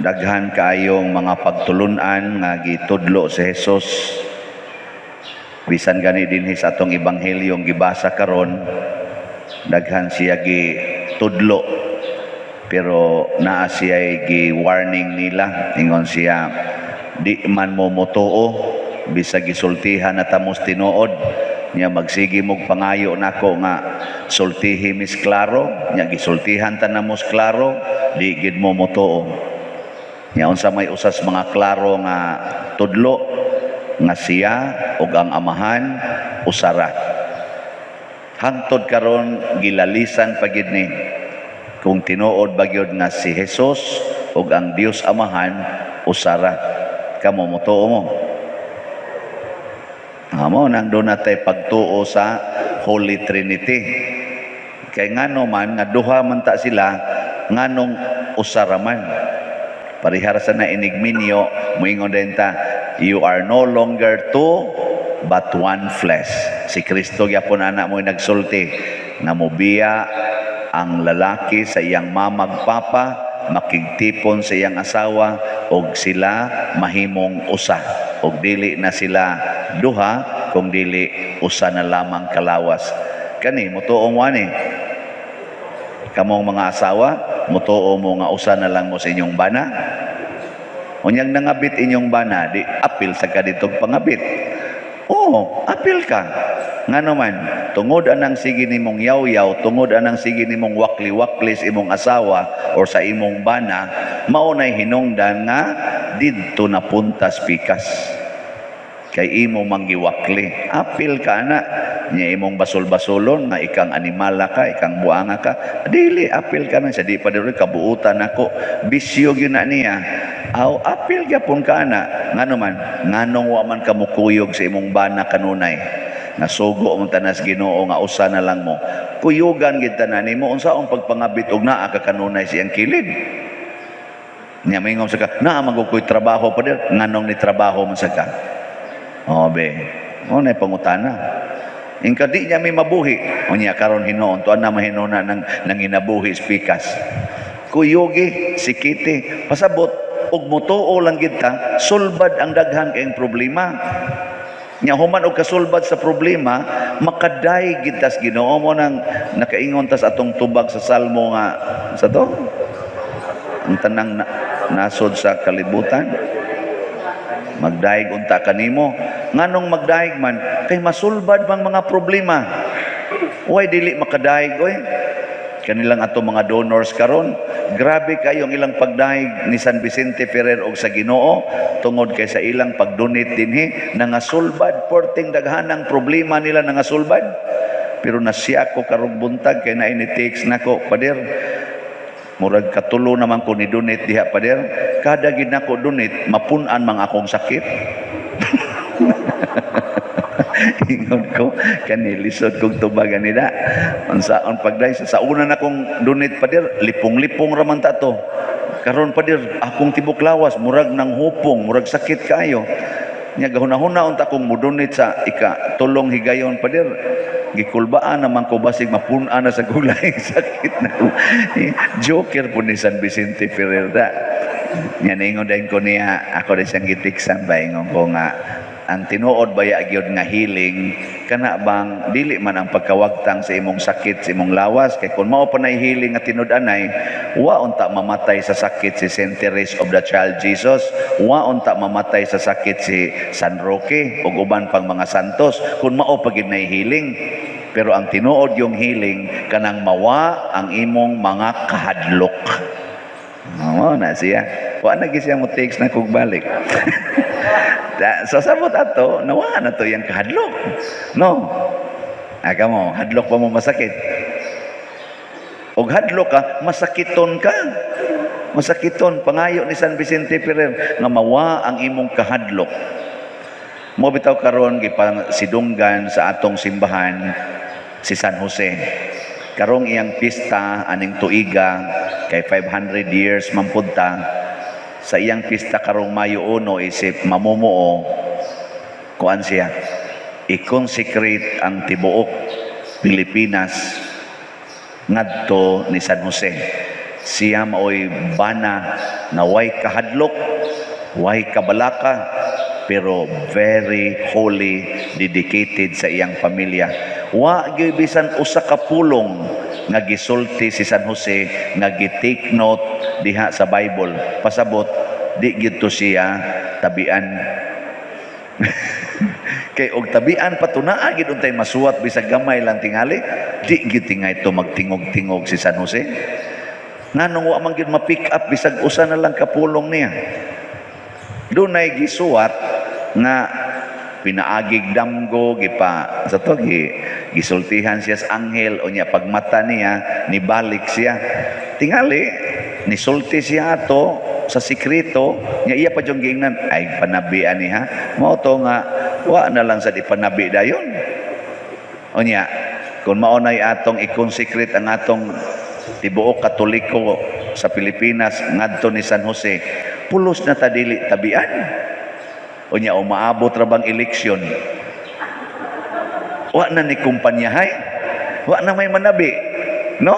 Daghan kaayong mga pagtulunan nga gitudlo si Jesus. Bisan gani dinhi sa atong ebanghelyong gibasa karon, daghan siya gitudlo, pero naa siya gi-warning nila. Ingon siya, "Di man mo motuo bisag gisultihan na ta mos tinuod nya. Magsige mog pangayo nako nga sultihi mis klaro nya. Gisultihan ta na mos klaro, di gid mo motuo." Nya unsa may usas mga klaro nga tudlo? Nga siya ug ang Amahan usara. Hangtod karon gilalisan pa gid ni kung tinuod ba gyud nga si Jesus ug ang Dios Amahan usara. Kamo, motuo mo? Amo nang doon natay pagtuo sa Holy Trinity. Kay ngano man nga duha man ta sila, nganong usara man? Parehara sa na inigminyo, moingon din ta, "You are no longer two, but one flesh." Si Kristo gyapon ana mo nagsulti nga mobiya ang lalaki sa iyang mamag papa, makigtipon sa iyang asawa, og sila mahimong usa. Og dili na sila duha, kung dili usa na lamang kalawas. Kani, mutuo mo ani? Kamong mga asawa, mutuo mo nga usa na lang mo sa inyong bana? Unyag nangabit inyong bana, di apil sa kaditog pangabit. Oo, apil ka. Ngano man, tungod anang sige nimong yaw-yaw, tungod anang sige nimong wakli-wakli sa imong asawa or sa imong bana, mao nay hinungdan nga didto napuntas pikas. Kay imo manggiwakli. Apil ka ana. Nya imong basol-basolon nga ikang animala ka, ikang buanga ka. Dili, apil ka na. Sa di pa diri kabuutan nako. Bisyo gyud na niya. Aw, apil gyapon ka ana. Ngano man, nganong wa man ka mukuyog sa imong bana kanunay? Nasugo mo tanas Ginoo nga usa na lang mo. Kuyugan gid tanan nimo, unsaon pagpangabit og naa ka kanunay siyang kilid? Nya mingon sa ka, naa man ko'y trabaho pa dir, nganong ni trabaho man sa ka? Oh, be. Mo na pangutana. Ingka di niya may mabuhi. Unya karon hinuon, tuan na mahinuna nang nanginabuhi pikas. Kuyugi, sikiti, pasabot, ug mutuo lang gid ta, sulbad ang daghan kayong problema. Nya human og kasulbad sa problema, makaday gid tas Ginoo mo nang nakaingon tas atong tubag sa salmo nga sa to. Ang tanang nasod sa kalibutan magdaig unta kanimo. Nganong magdaig man? Kay masulbad bang mga problema. Way dili makadaig oy. Kanilang ato mga donors karon, grabe kayo ang ilang pagdaig ni San Vicente Ferrer og sa Ginoo tungod kay sa ilang pagdonate dinhi nangasulbad porting daghanang problema nila nangasulbad. Pero nasiya ko karong buntag kay na ini-text nako, "Pader, murag katulo naman ko ni donate diha, pader. Kada gid nako donate, mapun-an mang akong sakit." Ingon ko, kani lisod kong tubagan nila. Unsaon pagday sa una na kong donate, pader, lipong-lipong ra man ta to. Karon, pader, akong tibok lawas murag nang hupong, murag sakit kayo. Nya gahuna-huna unta kong mo-donate sa ika tulong higayon, pader. Gikulbaan naman ko, basig mapun-an na sa gulay sakit na ko. Joker po ni San Vicente Ferrer da. Nya ningon din ko niya, ako din siyang gitiksan ba, ingon ko nga ang tinuod baya gyud nga healing kana bang dili man ang pagkawagtang sa imong sakit sa imong lawas, kay kung mao pa nay healing nga tinud-anay, wa unta mamatay sa sakit si Saint Therese of the Child Jesus, wa unta mamatay sa sakit si San Roque ug uban pang mga santos kung mao pa gid nay healing. Pero ang tinuod yung healing kanang mawa ang imong mga kahadlok. Mao na siya. Wa na gyud siya mo text na kog balik. So sabot ato, nawa na to yung kahadlok. No. Aga mo, hadlok pa mo masakit. Og hadlok ka, masakiton ka. Masakiton, pangayo ni San Vicente Ferrer nga mawa ang imong kahadlok. Mo bitaw karon gipang sidunggan sa atong simbahan si San Jose. Karong iyang pista aning tuiga kay 500 years mampunta sa iyang pista karong Mayo 1, isip mamumuo, kuan siya, i-consecrate ang tibuok Pilipinas ngadto ni San Jose. Siya maoy bana nga way kahadlok, way kabalaka, pero very holy, dedicated sa iyang pamilya. Wa gyud bisan usa ka pulong nga gisulti si San Jose nga gi-take note diha sa Bible. Pasabot di gyud to siya tabian. Kay og tabian pa to, naa gid untay masuwat bisag gamay lang tingali, di gyud tingay to magtingog-tingog si San Jose. Nganong wa man gyud ma-pick up bisag usa na lang kapulong niya? Dunay gisuwat nga pinaagig damgo, gipa sa to gi, gisultihan siya sa anghel, unya pagmata niya nibalik siya. Tingali nisulti siya ato sa sikreto nya, iya pa jung giingnan ay panabian niya mao to nga wa na lang sa di panabi dayon. Unya kung mao nay atong i-consecrate ang atong tibuok Katoliko sa Pilipinas ngadto ni San Jose, pulos na ta dili tabian. Unya umaabot ra bang eleksyon, wa na ni kumpanyahay, wa na may manabi, no?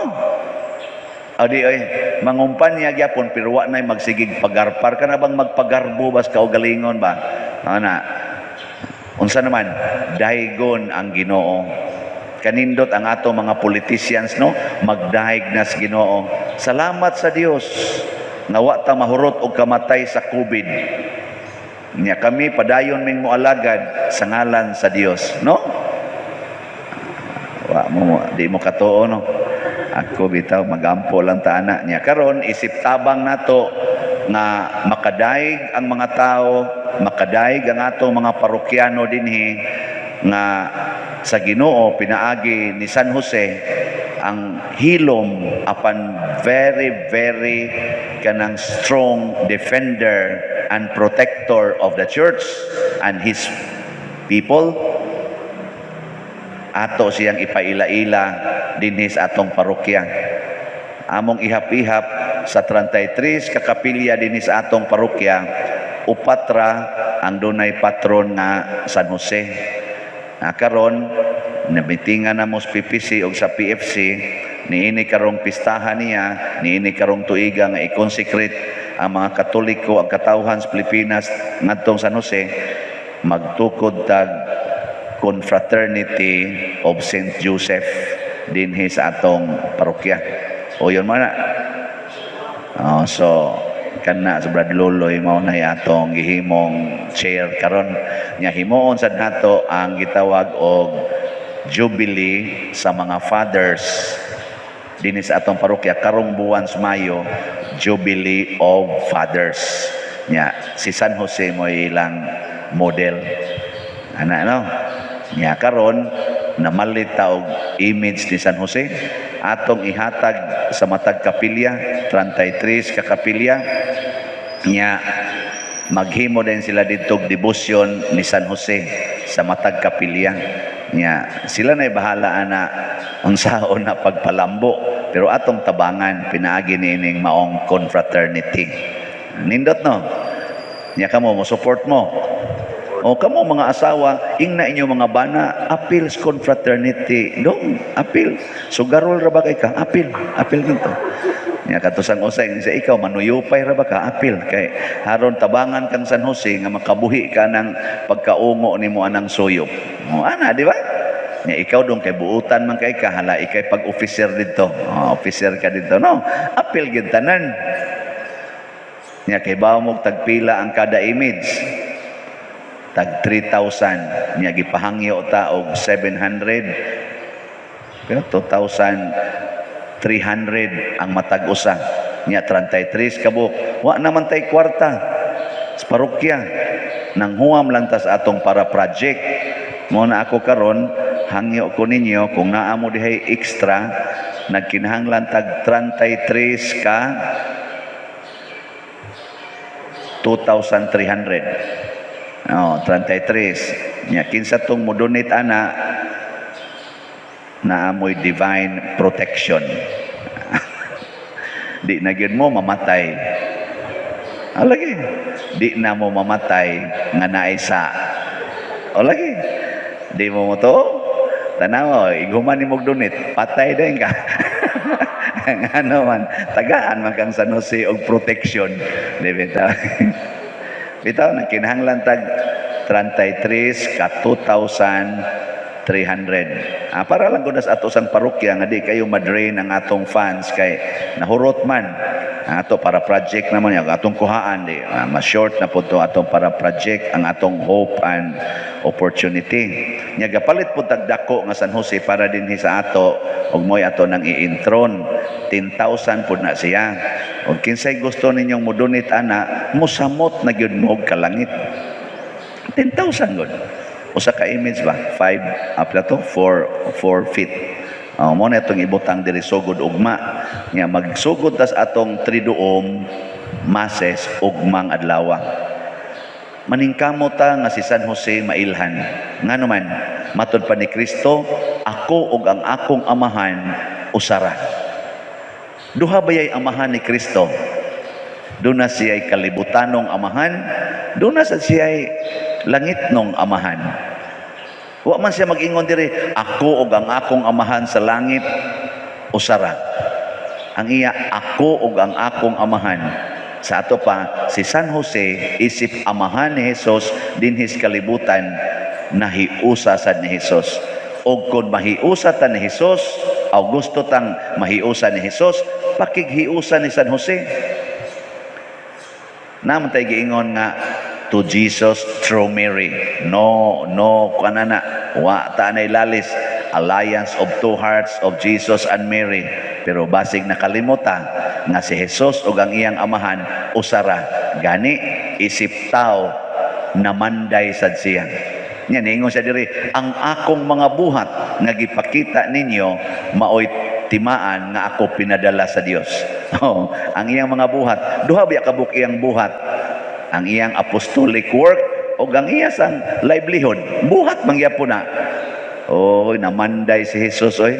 O di oy, mangumpanya gyapon pero wa na magsigig pagarpar ka na bang magpagarbo bas kaugalingon ba? Ana. Unsa naman, daygon ang Ginoo. Kanindot ang ato mga politicians, no, magdayeg na sa Ginoo. Salamat sa Dios nga wa ta mahurot og kamatay sa COVID. Nya kami padayon ming moalagad sa ngalan sa Dios, no? Wa mo, di mo katuo, no? Ako bitaw, magampo lang ta ana niya. Karon isip tabang nato nga makadaig ang mga tao, makadaig ang ato mga parokyano dinhi nga sa Ginoo pinaagi ni San Jose, ang hilom apan very very kanang strong defender and protector of the church and his people. Ato siyang ipaila-ila dinhi sa atong parokya. Among ihap-ihap sa 33 ka kapilya dinhi sa atong parokya, upatra ang dunay patron nga San Jose. Na karon namitingan na mo sa PPC o sa PFC niini karong pistahan niya, niini karong tuiga nga i-consecrate ang mga Katoliko, ang katawhan sa Pilipinas ngadtong San Jose, magtukod tag Confraternity of St. Joseph dinhi sa atong parokya. O yun man na. Oh, so kana sa Brad Loloy mao na atong gihimong chair karon nya. Himuon sad nato ang gitawag og Jubilee sa mga fathers dinhi sa atong parokya karong buwan sa Mayo, Jubilee of Fathers. Nya si San Jose mo ilang model ana, no? Nya karon namalit ta og image ni San Jose, atong ihatag sa matag kapilya, 33 ka kapilya. Nya maghimo din sila didto og debosyon ni San Jose sa matag kapilya. Nya sila na bahala ana unsaon na pagpalambo, pero atong tabangan pinaagi niining maong confraternity. Nindot, no? Nya kamo mo support mo. O kamo mga asawa, ingna inyo mga bana, apil sa confraternity. Dong, apil. Sugarol ra ba kay ka? Apil. Apil ginto. Nya katusang usay sa ikaw manuyupay ra ba ka? Apil kay haron tabangan kang San Jose nga makabuhi ka ng pagkaungo nimo anang suyop. O ana, di ba? Nya ikaw dong kay buutan man kay ka, hala ikay pag officer didto. Oh, officer ka didto, no? Apil gid tanan. Nya kay bawo mo tagpila ang kada image? Tag 3,000. Nya gipahangyo ta og 700, pero 2,300 ang matag usa. Nya 33 kabuk. Wa naman tay kwarta sa parokya, nang huwam lang ta sa atong para project mo na. Ako karon hangyo ko ninyo kung naa mo dihay extra. Nagkinahanglan tag 33 ka 2,300. Oh, 33. Nya kinsa tong mo donate ana, naamoy divine protection. Di na gyud mo mamatay. Ah, lagi. Di na mo mamatay nga naay sa. O lagi. Di mo mo to. Tanaw, iguman ni mo donate, patay din ka. Ano man, tagaan man kang San Jose og protection. Di bitaw. Bitaw na kinahanglan tag 33 ka 2,300. Ah, para lang gud sa ato sang parokya nga di kayo madrain ang atong funds kay nahurot man. Ang ato para project naman yung atong kuhaan di mas short na po to atong para project, ang atong hope and opportunity. Nya gapalit po tag dako nga San Jose para dinhi sa ato ug mo'y ato nang i-enthrone, 10,000 pud na siya. Ug kinsay gusto ninyong mo-donate ana, musamot na gyud mo og kalangit. 10,000 gud. Usa ka image ba? 5 up na to, 4 4 feet. Oh, mo na itong ibutang diri sugod ugma. Nya magsugod tas atong Triduum Masses ugmang adlaw. Maningkamot ta nga si San Jose mailhan. Ngano man, matod pa ni Kristo, "Ako ug ang akong Amahan usara." Duha bayay amahan ni Kristo? Duna siya'y kalibutanong amahan, duna sa siya'y langitnong amahan. Wa man siya mag-ingon diri, "Ako ug ang akong Amahan sa langit usara." Ang iya, "Ako ug ang akong Amahan." Sa ato pa, si San Jose isip amahan ni Jesus dinhis kalibutan, nahiusa sad ni Jesus. Og kung mahiusa ta ni Jesus, aw gusto tang mahiusa ni Jesus, pakighiusa ni San Jose. Naman tayo giingon nga to Jesus through Mary. No, no, kanana. Wa ta nay lalis. Alliance of two hearts of Jesus and Mary. Pero basig nakalimuta nga si Jesus ug ang iyang Amahan usara. Gani isip tao namanday sad siya. Nya niingon siya diri, "Ang akong mga buhat nga gipakita ninyo maoy timaan nga ako pinadala sa Dios." Oh, ang iyang mga buhat, duha biya kabuk iyang buhat? Ang iyang apostolic work o ang iya sang livelihood. Buhat man gyapon na. Oy, namanday si Jesus oy.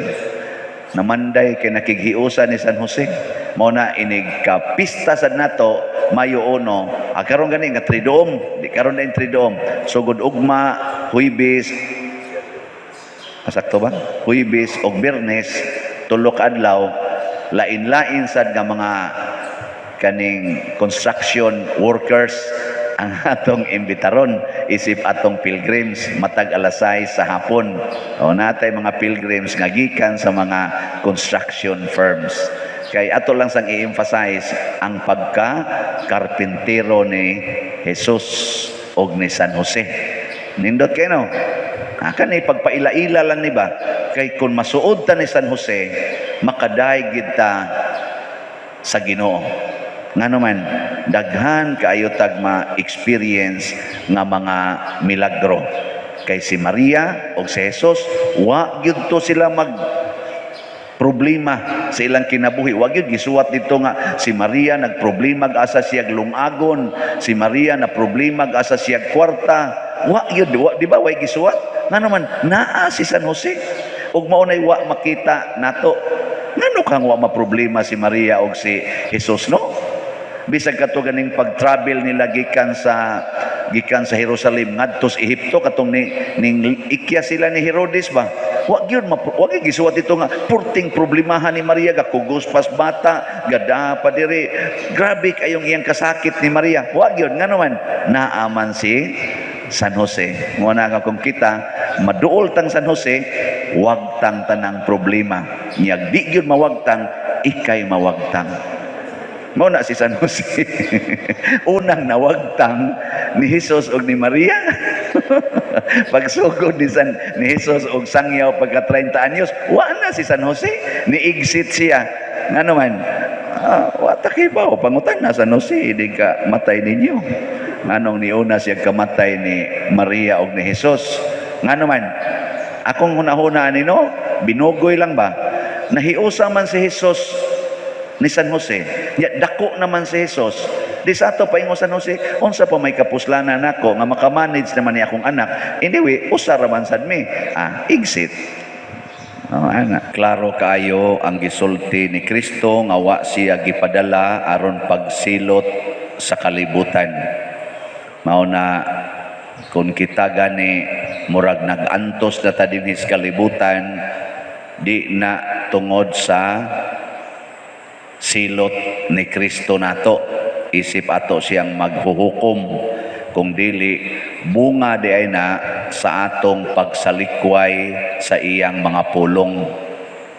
Namanday kay nakighiusa ni San Jose. Mao na inig kapista sad nato Mayo 1. Ah, karon gani nga Triduum, di karon na Triduum. Sugod ugma, Huybis, masakto ba? Huybis og Biyernes, 3 ka adlaw, lain-lain sad nga mga kaning construction workers ang atong imbitaron isip atong pilgrims matag alas 6 sa hapon. O natay mga pilgrims nga gikan sa mga construction firms. Kay ato lang sang i-emphasize ang pagka karpintero ni Jesus og ni San Jose. Nindot kay no? Ah, kani pagpaila-ila lang ni ba? Kay kung masuod ta ni San Jose, makadayeg gid ta sa Ginoo. Ngano man, daghan kaayo tag ma-experience nga mga milagro. Kay si Maria og si Jesus, wa gyud to sila mag problema sa ilang kinabuhi. Wa gyud gisuwat dito nga si Maria nagproblema asa siya lungagon, si Maria na problema asa siya kwarta. Wa gyud, wa, di ba way gisuwat? Ngano man, naa si San Jose. Ug mao nay wa makita nato. Ngano kang wa maproblema si Maria og si Jesus, no? Bisag kato ganing pag-travel nila gikan sa Jerusalem ngadto sa Ehipto, katong ni ning ikya sila ni Herodes ba? Wa gyud gisuwat ito nga purting problemahan ni Maria, gakugos pas bata, gada pa diri. Grabe kayong iyang kasakit ni Maria. Wa gyud, ngano man, naaman si San Jose. Mo na nga kung kita maduol tang San Jose, wagtang tanang problema. Nyag di gyud mawagtang, ikay mawagtang. Mao na si San Jose. Unang nawagtang ni Jesus og ni Maria. Pagsugod ni Jesus og sangyaw pagka 30 anyos, wa na si San Jose. Ni-exit siya. Ngano man, wa ta kibaw, pangutan na San Jose, di ka matay ninyo. Nganong niuna siya kamatay ni Maria og ni Jesus? Ngano man, akong hunahuna nino, binugoy lang ba? Nahiusa man si Jesus ni San Jose. Nya dako naman si Jesus. Di sa ato paingon San Jose, unsa pa may kapuslanan nako nga makamanage naman ni akong anak. Anyway, usa ra man sad mi. Ah, exit. Oh, ana. Klaro kaayo ang gisulti ni Kristo nga wa siya gipadala aron pagsilot sa kalibutan. Mao na kung kita gani murag nag-antos na ta dinhi sa kalibutan, di na tungod sa Silot ni Kristo nato isip ato siyang maghuhukom, kung dili bunga diay na sa atong pagsalikway sa iyang mga pulong.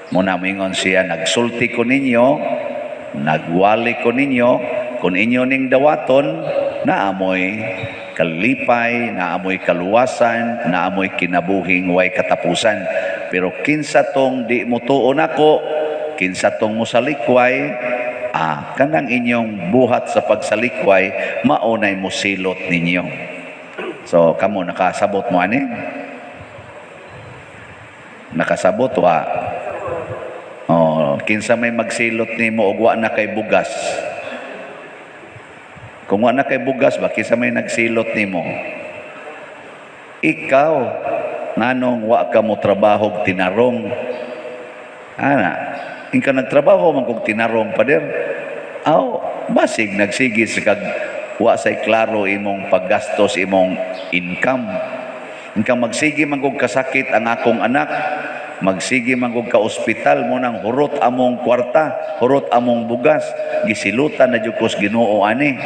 Muna mingon siya, "Nagsulti ko ninyo, nagwali ko ninyo, kung inyo ning dawaton, naamoy kalipay, naamoy kaluwasan, naamoy kinabuhing way katapusan. Pero kinsa tong di mo tuo nako, kinsa tong mosalikway, kanang inyong buhat sa pagsalikway, maunay mosilot ninyo." So, kamo nakasabot mo ani? Nakasabot wa? Oh, kinsa may magsilot nimo og wa na kay bugas? Kung wa na kay bugas ba, kinsa may nagsilot nimo? Ikaw, nganong wa ka mo trabaho og tinarong? Ana, inka nagtrabaho man kog tinarong, pader. Aw, basig nagsige sa kag wa say klaro imong paggastos, imong income. Inka magsige man kog kasakit ang akong anak, magsige man kog ka-ospital mo nang hurot among kwarta, hurot among bugas, gisilutan na jud kos Ginoo ani.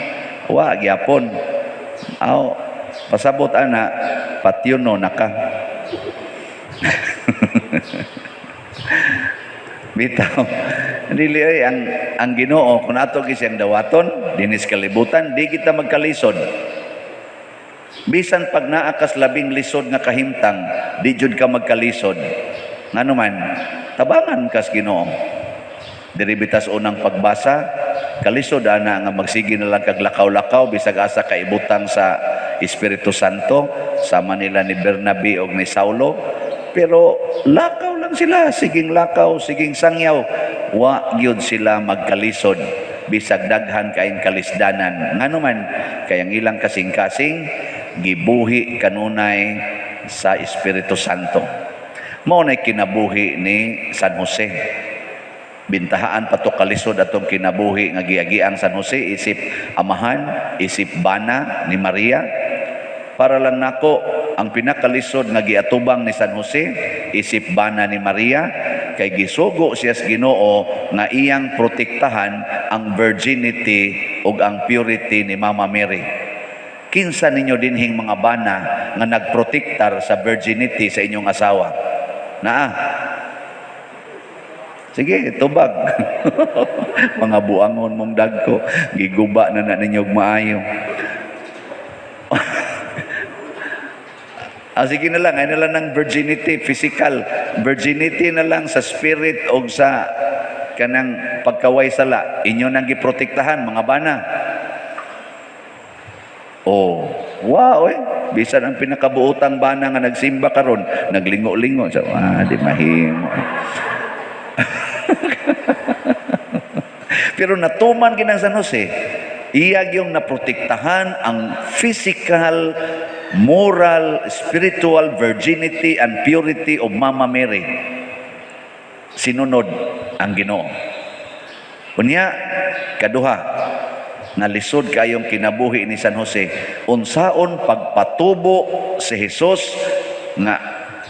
Wa gyapon. Aw, pasabot ana, patyuno na ka. Bitaw. Dili ay ang Ginoo, kung ato gyud siyang dawaton dinis kalibutan, di kita magkalisod. Bisan pag naa kas labing lisod nga kahimtang, di jud ka magkalisod. Ngano man, tabangan kas Ginoo. Diri bitas unang pagbasa, kalisod ana nga magsige na lang kag lakaw-lakaw bisag asa ka ibutang sa Espiritu Santo, sama nila ni Bernabe og ni Saulo. Pero lakaw lang sila, siging lakaw, siging sangyaw. Wa gyud sila magkalisod bisag daghan kaayong kalisdanan. Ngano man, kay ang ilang kasing-kasing gibuhi kanunay sa Espiritu Santo. Mao nay kinabuhi ni San Jose. Bintahaan pa to kalisod atong kinabuhi nga giagiang San Jose isip amahan, isip bana ni Maria. Para lang nako, ang pinakalisod nga giatubang ni San Jose isip bana ni Maria kay gisugo siya sa Ginoo nga iyang protektahan ang virginity ug ang purity ni Mama Mary. Kinsa ninyo dinhing mga bana nga nagprotektar sa virginity sa inyong asawa? Naa? Sige, tubag. Mga buangon mong dagko, giguba na na ninyo og maayo. Sige na lang, ay na lang ng virginity, physical. Virginity na lang sa spirit o sa kanang pagkaway sala. Inyo nang giprotektahan, mga bana. Oh, wow eh. Bisan ang pinakabuotang bana nga nagsimba karon, naglingo-lingo. So, di mahimo. Pero natuman ginang San Jose, iya yung naprotektahan ang physical, moral, spiritual virginity and purity of Mama Mary. Sinunod ang Ginoo. Unya, kaduha, nga lisod kayong kinabuhi ni San Jose, unsaon pagpatubo si Jesus nga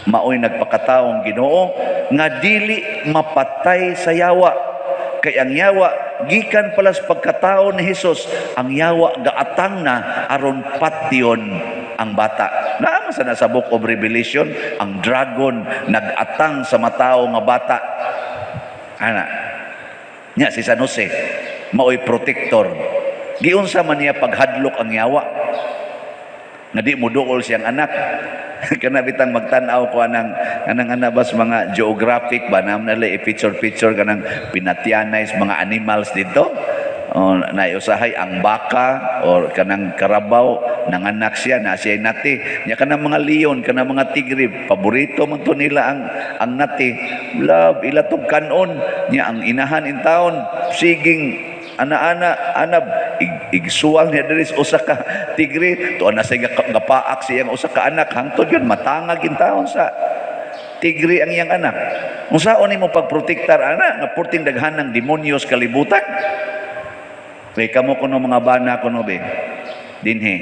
maoy nagpakataong Ginoo nga dili mapatay sa yawa? Kay ang yawa, gikan pala sa pagkatao ni Jesus, ang yawa gaatang na aron patyon ang bata. Naa man sa Book of Revelation, ang dragon nagatang sa matao nga bata. Ana nya si San Jose maoy protector. Giunsa man niya paghadlok ang yawa nga di mo duol siyang anak? Kana bitang magtan-aw ko anang anang anabas mga geographic ba nam nala i-picture picture kanang pinatyanay sa mga animals dito. O, naiusahay ang baka or kanang karabaw, nanganak siya na siya nati nya. Kanang mga leon, kanang mga tigre, paborito man to nila ang nati. Love ila tong kanon nya. Ang inahan in town siging ana-ana anab igsuwal niya diri sa usa ka tigre. Tuan na siya gapaak siyang usa ka anak, hangtod yun matangag in taon sa tigre ang iyang anak. Unsaon nimo pagprotektar ana nga purting daghan ng demonyo sa kalibutan? Kay kamo kuno mga bana kuno be dinhi,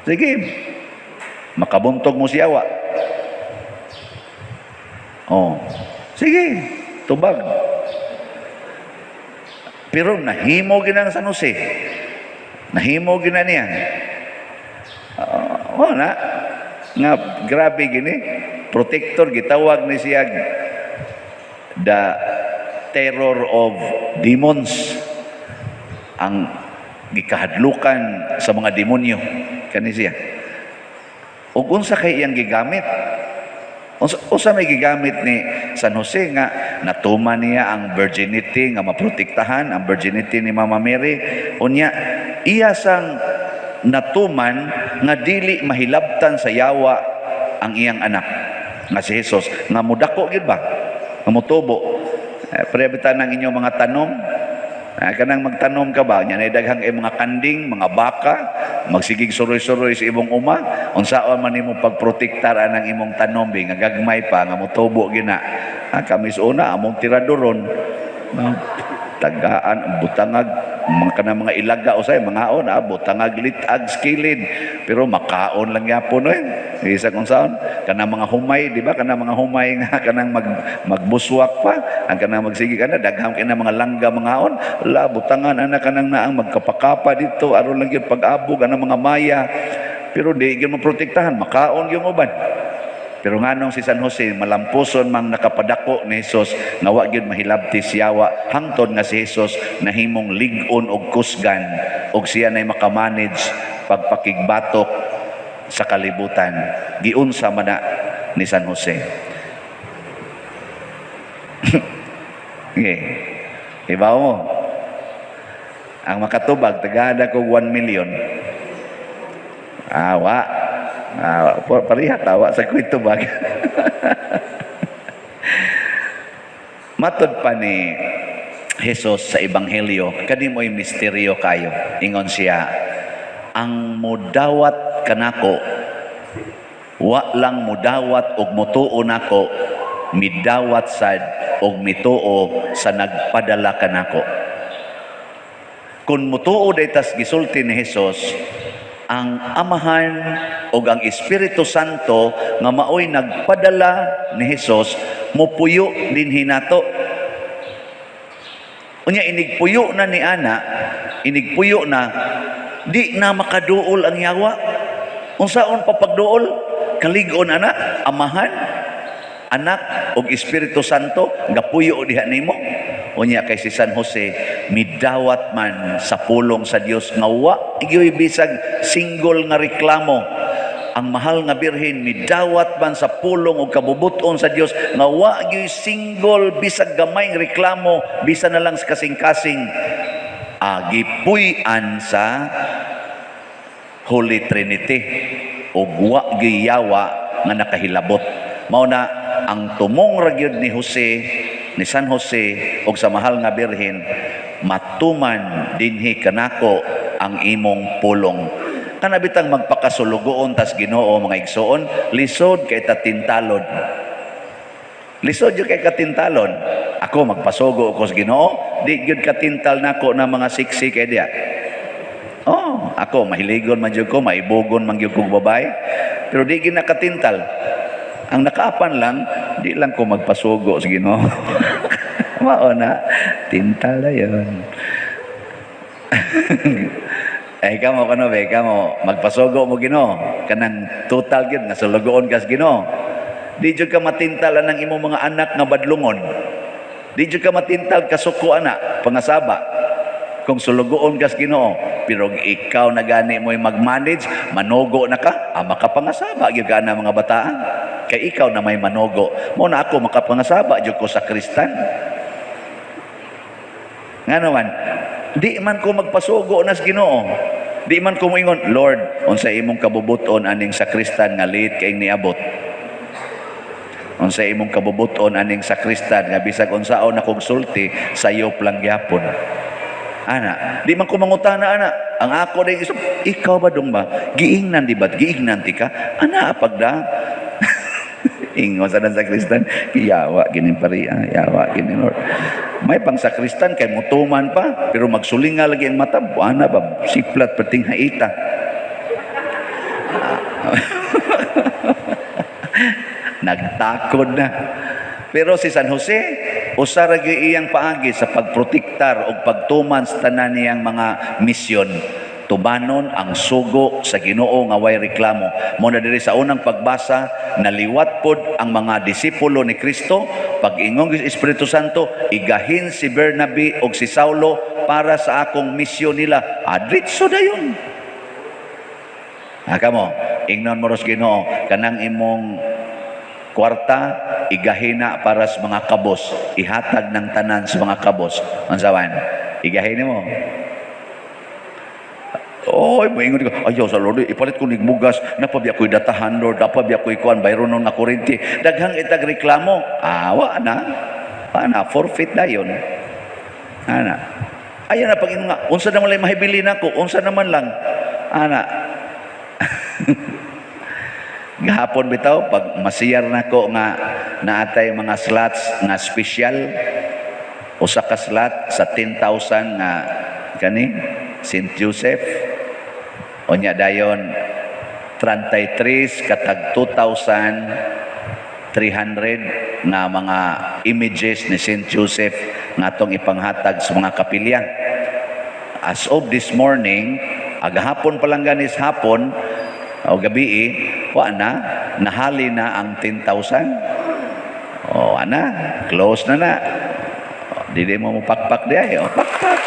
sige, makabuntog mo siya wa. Oh, sige, tubag. Pero nahimo ginang San Jose. Nahimo gina niya. Oh, na nga grabe gini protector, gitawag ni siya the terror of demons, ang gikahadlukan sa mga demonyo kani siya. Ug unsa kay iyang gigamit? Unsa may gigamit ni San Jose nga natuman niya ang virginity, nga maprotektahan ang virginity ni Mama Mary? Unya iya sang natuman nga dili mahilabtan sa yawa ang iyang anak nga si Jesus, nga mudako gyud ba, nga mutubo. Eh, pre ng inyong mga tanom. Ah, kanang magtanom ka ba nya, daghang kay mga kanding, mga baka, magsigig suroy-suroy sa imong uma. Unsaon man nimo pagprotektar anang imong tanom bi nga gagmay pa nga motubo gina? Ah, kami sa una among tiradoron, ah, tagaan, butangag mga kanang mga ilaga usay mangaon, ah, butangag litag skilid, pero makaon lang gyapon oy. Isa kung saon kanang mga humay, di ba, kanang mga humay nga kanang magbuswak pa ang kanang magsige kana, daghang kay na mga langga mangaon la, butangan ana kanang naang magkapakapa dito aron lang gyud pag-abog anang mga maya, pero di gyud maprotektahan, makaon gyud uban. Pero nganong si San Jose malampuson mang nakapadako ni Jesus nga wa gyud mahilabti siyawa hangtod nga si Jesus nahimong lig-on og kusgan og siya nay makamanage pagpakigbatok sa kalibutan? Giunsa man na ni San Jose? Okay. Ibaw mo. Ang makatubag, tagada kog 1 million. Ah, wa. Ah, pareha tawa sa kwento bag. Matod pa ni Jesus sa Ebanghelyo, kani mo'y misteryo kayo. Ingon siya, "Ang mudawat kanako, wa lang mudawat og mutuo nako, midawat sad og mituo sa nagpadala kanako." Kung mutuo daytas gisulti ni Jesus, ang Amahan ug ang Espiritu Santo nga maoy nagpadala ni Jesus mupuyo dinhi nato. Unya inigpuyo na ni ana, inigpuyo na, di na makaduol ang yawa. Unsaon pa pagduol? Kalig-on ana, Amahan, Anak ug Espiritu Santo gapuyo diha nimo. Unya kay si San Jose midawat man sa pulong sa Dios nga wa gyoy bisag single nga reklamo. Ang mahal nga Birhen midawat man sa pulong ug kabubuton sa Dios nga wa gyoy single bisag gamay nga reklamo, bisan na lang sa kasing-kasing. Gipuy-an sa Holy Trinity ug wa gyoy yawa nga nakahilabot. Mao na ang tumong ra gyud ni Jose, ni San Jose ug sa mahal nga Birhen, "Matuman dinhi kanako ang imong pulong." Kana bitang magpakasulugoon tas Ginoo, mga igsoon, lisod kay tatintalon. Lisod jud kay katintalon. Ako magpasugo ko sa Ginoo, di gyud katintal nako na mga siksi kay diya. Oh, ako mahiligon man jud ko, maibugon man gyud kog babae. Pero di gyud nakatintal. Ang nakaapan lang, di lang ko magpasugo sa Ginoo. Mao na, tintal na yun. Eh, kamo kano be, kamo magpasugo mo Ginoo, kanang total gyud nga sulugoon kas Ginoo. Di jud ka matintal ang imong mga anak nga badlungon. Di jud ka matintal kasuko ana, pangasaba. Kung sulugoon kas Ginoo, pero ikaw na gani mo'y mag-manage, manugo na ka, ah, makapangasaba gyud ka na mga bataan. Kay ikaw na may manugo. Mo na ako makapangasaba jud ko sa kristan. Nga naman, di man ko magpasugo na sa Ginoo. Di man ko moingon, "Lord, unsa imong kabubuton aning sakristan nga late kay niabot? Unsa imong kabubuton aning sakristan nga bisag unsaon akong sulti, sayop lang gyapon?" Ana, di man ko mangutana ana. Ang ako din isip, "Ikaw ba dong ba? Giingnan di ba? Giingnan ti ka?" Ana pagda. Ingon sa dan sakristan, "Yawa gini pari, ah, yawa gini Lord." May pang sakristan kay mutuman pa, pero magsulinga lagi ang mata, buana ba siplat perting haita. Nagtakod na. Pero si San Jose, Usa ra gyud iyang paagi sa pagprotektar o pagtuman sa tanan niyang mga misyon, tumanon ang sugo sa Ginoo nga way reklamo. Mao na diri sa unang pagbasa, naliwat pod ang mga disipulo ni Kristo pag-ingon sa Espiritu Santo, "Igahin si Bernabe og si Saulo para sa akong misyon nila." Adritso dayon. Ha, kamo, ingnon mo ros Ginoo, "Kanang imong kwarta igahina para sa mga kabos, ihatag ng tanan sa mga kabos." Unsa man? Igahin mo. Oy, moingon ko, "Ayaw sa Lord, ipalit ko nig bugas, napabiya ko'y datahan, Lord, napabiya ko'y kuan, bayro nga kuryente." Daghang itag reklamo. Ah, wa na. Wa na, forfeit na yun. Ana. Ayaw na pag nga, "Unsa naman lang mahibili nako, unsa naman lang." Ana. Gahapon bitaw, pag masiyar nako nga naatay mga slots nga special, usa ka slot sa 10,000 nga kani St. Joseph. Unya dayon 33 katag 2,300 nga mga images ni St. Joseph nga atong ipanghatag sa mga kapilya. As of this morning, agahapon pa lang ganis hapon o gabi, wa na, nahali na ang 10,000. O ana, close na na. O, dili mo mupakpak di ay, o pakpak.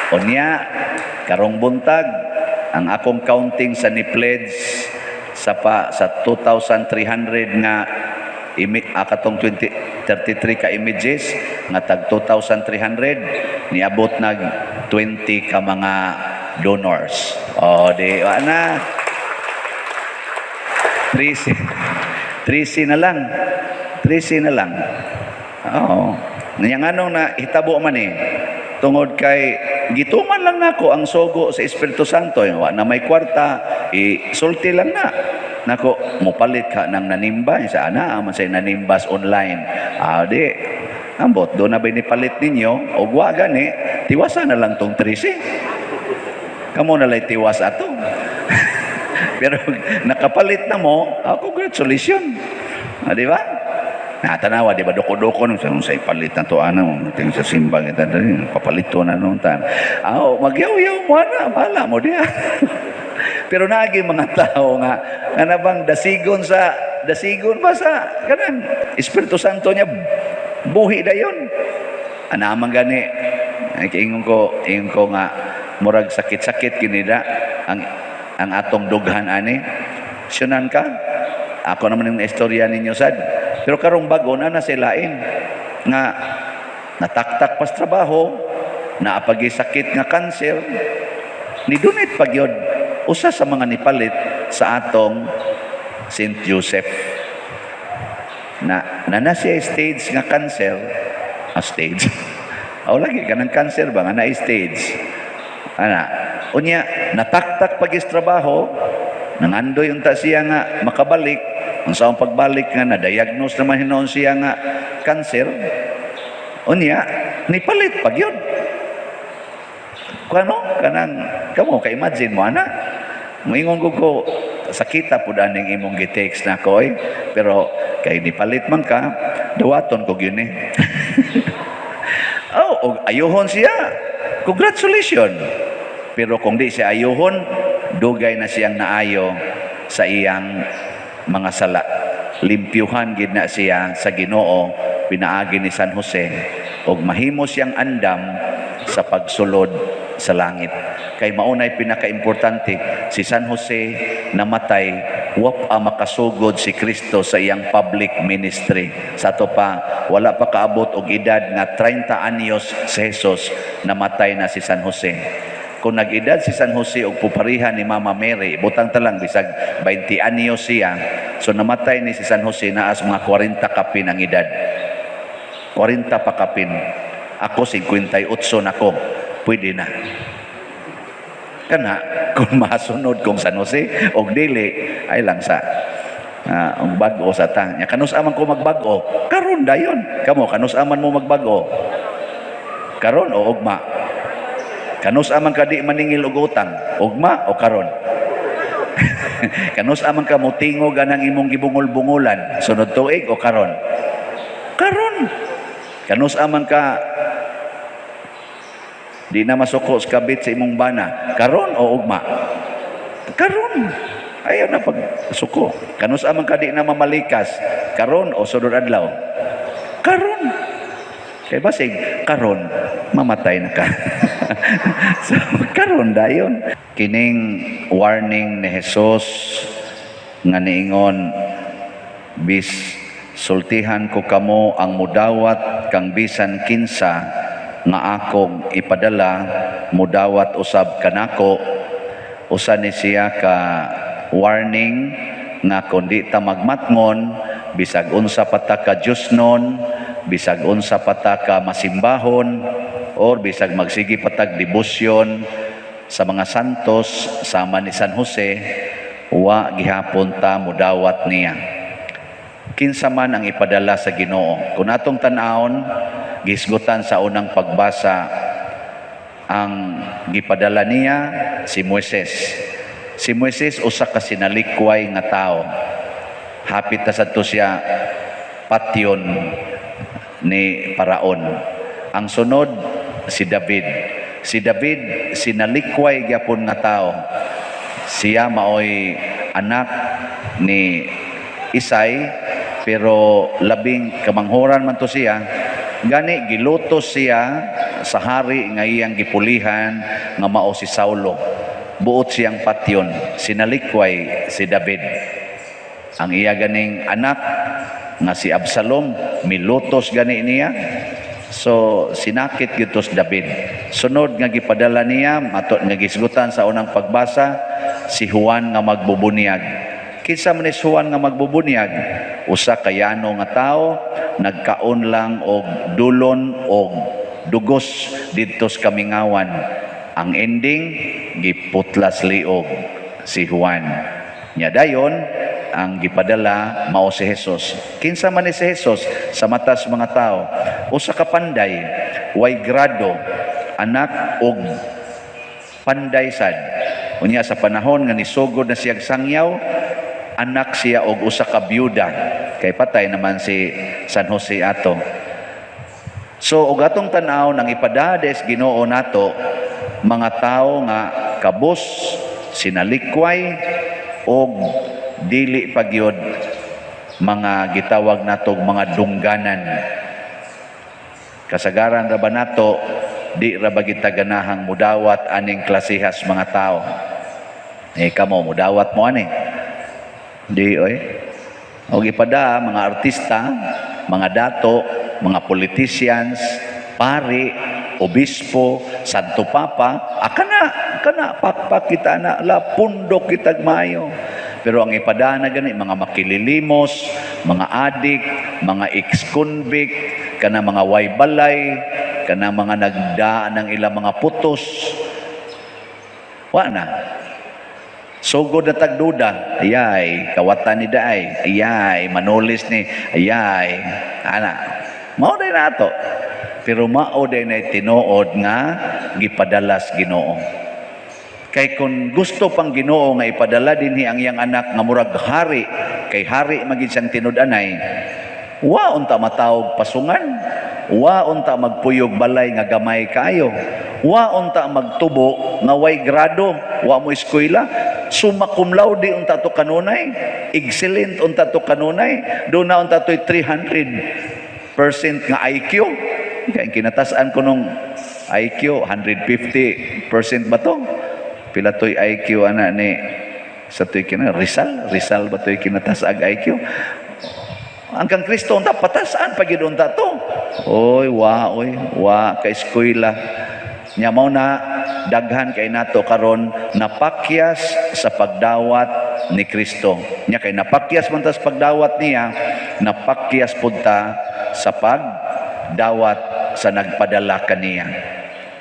Unya, karong buntag, ang akong counting sa ni pledge sa pa sa 2,300 nga katong 20, 33 ka images nga tag 2,300, niabot nag 20 ka mga donors. O di wa na. 3 3 na lang. 3 na lang. Oo. Nya nganong na hitabo man eh. Tungod kay gituman lang nako ang sugo sa Espiritu Santo. Wa na may kwarta, isulti lang na. Nako, mopalit ka ng nanimba. Sa ana, man say nanimbas online. Ah, di, ambot, doon na ba nipalit ninyo? O wa gani, tiwasa na lang tong 13. Kamo na lay tiwas ato. Pero nakapalit na mo, ah, congratulations. Ah, di ba? Na tanawa, di ba, doko-doko nung sa ipalit na to ana mo, tingin sa simbang ita papalito na nung tan. Ah, oh, magyaw-yaw mo ana, bahala mo diya. Pero naagi mga tao nga kana bang dasigon sa dasigon ba sa kanang Espiritu Santo niya buhi dayon. Ana man gani ay ingon ko nga murag sakit-sakit kinida ang atong dughan ani. Syunan ka. Ako naman yung istorya ninyo sad. Pero karong bago na na silain nga nataktak pas trabaho, naapagi sakit nga kanser, ni donate pa gyud usa sa mga nipalit sa atong St. Joseph. Na na na siya stage nga cancer, a stage. Aw lagi ka ng cancer ba nga na stage. Ana, unya nataktak pag trabaho, nangandoy unta siya nga makabalik, unsa ang pagbalik nga na-diagnose naman hinuon siya nga cancer. Unya nipalit pag yun. Kano kanang kamo ka imagine mo ana. Moingon ko ko sakita pud aning imong gi-text na ko oy, pero kay nipalit man ka, dawaton ko gyud ni. Oh, og ayuhon siya. Congratulations. Pero kung di siya ayuhon, dugay na siyang naayo sa iyang mga sala. Limpyuhan gid na siya sa Ginoo pinaagi ni San Jose og mahimo siyang andam sa pagsulod sa langit. Kay maunay pinakaimportante, si San Jose namatay, wa pa makasugod si Kristo sa iyang public ministry. Sa ato pa, wala pa kaabot og edad nga 30 anyos si Jesus, namatay na si San Jose. Kung nag-edad si San Jose og pupariha ni Mama Mary, butang talang bisag 20 anyos siya, so namatay ni si San Jose naas mga 40 kapin ang edad. 40 pa kapin. Ako 58 na ko. Pwede na. Kana kung masunod kong San Jose og dili ay lang sa ang bag-o sa ta. Nya kanus aman ko magbag-o? Karon dayon. Kamo kanus aman mo magbag-o? Karon o ugma? Kanus aman ka di maningil og utang? Ugma o karon? Kanus aman ka motingog anang imong gibungol-bungulan? Sunod tuig o karon? Karon. Kanus-a man ka di na masuko sa kabit sa imong bana? Karon o ugma? Karon. Ayaw na pagsuko. Kanus-a man ka di na mamalikas? Karon o sunod adlaw? Karon. Kay basig karon mamatay na ka. So karon dayon. Kining warning ni Jesus nga niingon, "Bis sultihan ko kamo, ang mudawat kang bisan kinsa nga akong ipadala mudawat usab kanako," usa ni siya ka warning nga kung di ta magmatngon, bisag unsa pa ta ka Diyosnon, bisag unsa pa ta ka masimbahon, or bisag magsige pa tag debosyon sa mga santos sama ni San Jose, wa gihapon ta mudawat niya. Kinsa man ang ipadala sa Ginoo? Kung atong tan-awon, gisgutan sa unang pagbasa, ang gipadala niya si Moises. Si Moises, usa ka sinalikway nga tao. Hapit na sadto siya patyon ni Paraon. Ang sunod, si David. Si David, sinalikway gyapon nga tao. Siya maoy anak ni Isay, pero labing kamanghuran man to siya. Gani gilutos siya sa hari nga iyang gipulihan nga mao si Saulo. Buot siyang patyon. Sinalikway si David. Ang iya ganing anak nga si Absalom, milutos gani niya. So sinakit gyud to si David. Sunod nga gipadala niya, mato nga gisgutan sa unang pagbasa, si Juan nga magbubunyag. Kinsa man ni si Juan nga magbubunyag? Usa ka yano nga tao, nagkaon lang og dulon og dugos didto sa kamingawan. Ang ending, giputlas liog si Juan. Nya dayon, ang gipadala mao si Jesus. Kinsa man ni si Jesus sa matas mga tao? Usa ka panday, way grado, anak og panday sad. Unya sa panahon nga nisugod na siyag sangyaw, anak siya og usa ka byuda kay patay naman si San Jose ato. So og atong tan-aw, nang ipadades Ginoo nato mga tawo nga kabus, sinalikway og dili pa gyud mga gitawag natog mga dungganan. Kasagaran ra ba nato, di ra ba kita ganahang mudawat aning klasehas mga tao? Eh kamo, mudawat mo ani? Di oy. Og ipada mga artista, mga dato, mga politicians, pari, obispo, Santo Papa, akana, kana pakpak kita na la pundok kitag maayo. Pero ang ipadana gani mga makililimos, mga adik, mga ex-convict, kana mga waybalay, kana mga nagdaan ng ilang mga putos. Wa na. Sugod na tagduda, ayay, kawatan ni daay, ayay, manulis ni, ayay, ana. Mao day nato. Pero mao day na tinuod nga gipadalas Ginoo. Kay kung gusto pang Ginoo nga ipadala dinhi ang iyang anak nga murag hari, kay hari magid siyang tinud-anay, wa unta matawog pasungan, wa unta magpuyog balay nga gamay kaayo, wa unta magtubo nga way grado, wa mo eskwela, summa cum laude unta to kanunay, excellent unta to kanunay, doon na unta to'y 300% nga IQ. Kaya kinatasaan ko nung IQ, 150% ba to? Pila to'y IQ ana ni sa to'y kina Rizal, Rizal ba to'y kinatas ag IQ? Ang kang Kristo unta patasan pa gyud unta to. Oy, wa oy, wa ka eskwela. Nya mao na daghan kay nato karon napakyas sa pagdawat ni Kristo. Nya kay napakyas man ta sa pagdawat niya, napakyas pud ta sa pagdawat sa nagpadala kaniya.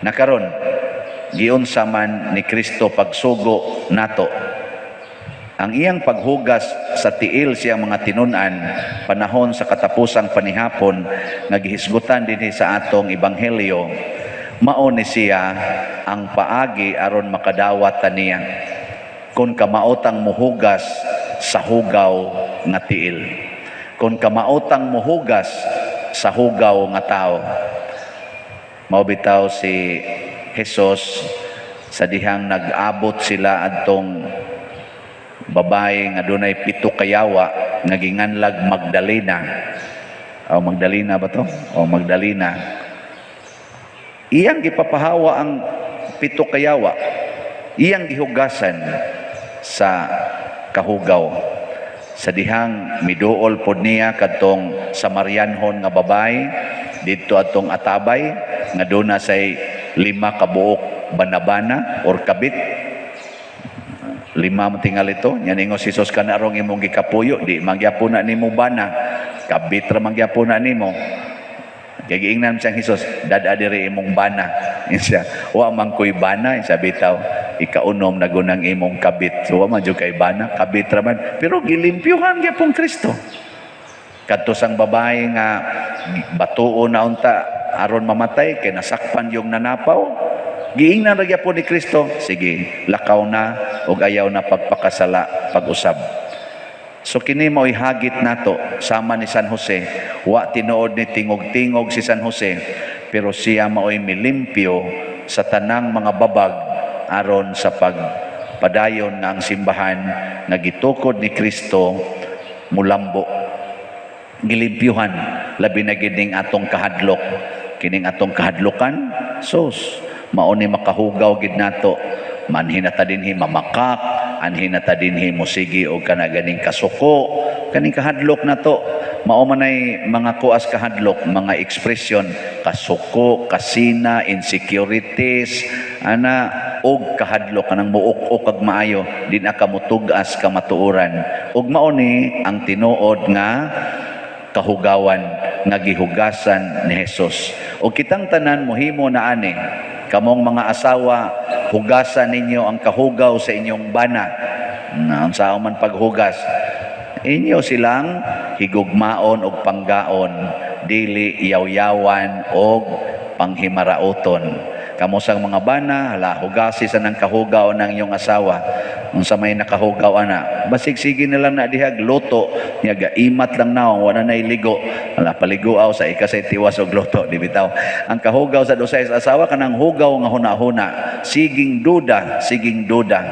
Nakaron, giunsa man ni Kristo pagsugo nato? Ang iyang paghugas sa tiil siyang mga tinun-an panahon sa katapusang panihapon nga gihisgutan dinhi sa atong ebanghelyo, mao ni siya ang paagi aron makadawat ta niya. Kung kamaotang muhugas sa hugaw nga tiil. Kung kamaotang muhugas sa hugaw nga tao. Mao bitaw si Jesus, sa dihang nag-abot sila adtong babae nga dunay pito kayawa nga ginganlag Magdalena. O Magdalena ba to? O Magdalena. Iyang gipapahawa ang pito kayawa. Iyang gihugasan sa kahugaw. Sa dihang miduol pod niya kadtong Samarianhon nga babae didto atong atabay nga duna say 5 ka buok banabana or kabit. 5 man tingali ito. Nya ningon si Jesus, "Kana rong imong gikapuyo, di magyapon na nimo bana, kabit ra magyapon na nimo." Kay giingnan siyang Jesus, "Dad-a diri imong bana." Siya, "Wa man ko'y bana." Siya, "Bitaw, ikaunom na gunang imong kabit." So, wa man jud kay bana, kabit ra man. Pero gilimpyuhan gyapon Kristo. Kadto sang babae nga batuo na unta aron mamatay kay nasakpan yung nanapaw, giingnan ra gyapon ni Kristo, "Sige, lakaw na ug ayaw na pagpakasala pag-usab." So kini mao'y hagit nato sama ni San Jose. Wa tinuod ni tingog-tingog si San Jose, pero siya mao'y milimpyo sa tanang mga babag aron sa pagpadayon nga ang simbahan nga gitukod ni Kristo mulambo. Gilimpyuhan labi na gid ning atong kahadlok. Kining atong kahadlokan, sus, mao ni makahugaw gid nato. Manhin na ta dinhi mamakak, anhin na ta dinhi musigi og kana ganing kasuko, kaning kahadlok nato. Mao man ay mga kuas kahadlok, mga ekspresyon, kasuko, kasina, insecurities, ana, og kahadlok kanang muuk-ok ag maayo, di na ka mutug-as kamatuoran. Ug mao ni ang tinuod nga kahugawan nga gihugasan ni Jesus. Og kitang tanan mohimo na ani. Kamong mga asawa, hugasan ninyo ang kahugaw sa inyong bana. Na unsa man paghugas, inyo silang higugmaon og panggaon, dili yaw-yawan og panghimarauton. Kamo sang mga bana, hala, hugasi sa nang kahugaw ng inyong asawa. Unsa may nakahugaw ana, basig sige na lang na dihag luto, niya gaimat lang naong, wala na iligo. Hala, paliguaw sa ikasay tiwas og luto, di bitaw. Ang kahugaw sa dosay sa asawa kanang hugaw nga huna-huna, siging duda, siging duda.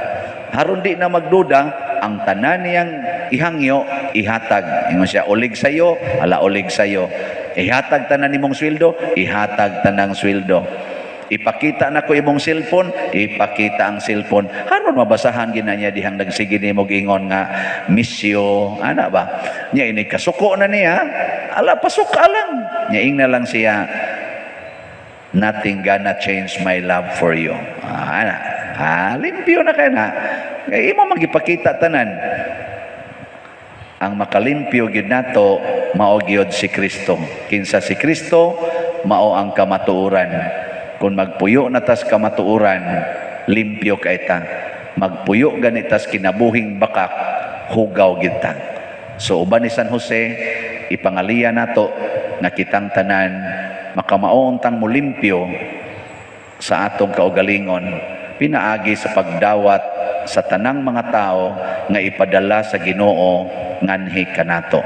Haron di na magduda, ang tanan niyang ihangyo, ihatag. Ingon siya, "Ulig sayo," ala, ulig sayo. Ihatag tanan nimong sweldo, ihatag tanang sweldo. "Ipakita na ko imong cellphone," ipakita ang cellphone. Haron mabasahan gina niya dihang nagsige nimo ingon nga misyo, ana ba? Nya ini kasuko na niya, ala, pasuka lang. Nya ingna lang siya, "Nothing gonna change my love for you." Ah, ana. Ah, limpyo na kay na. Kay imo magipakita tanan. Ang makalimpyo gyud nato mao gyud si Kristo. Kinsa si Kristo, mao ang kamatuoran. Kung magpuyo na tas kamatuoran, limpyo kay ta. Magpuyo ganitas kinabuhing bakak, hugaw gid ta. So uban ni San Jose, ipangaliya nato nga kitang tanan makamaon tang mulimpyo sa atong kaugalingon pinaagi sa pagdawat sa tanang mga tao nga ipadala sa Ginoo nganhi kanato.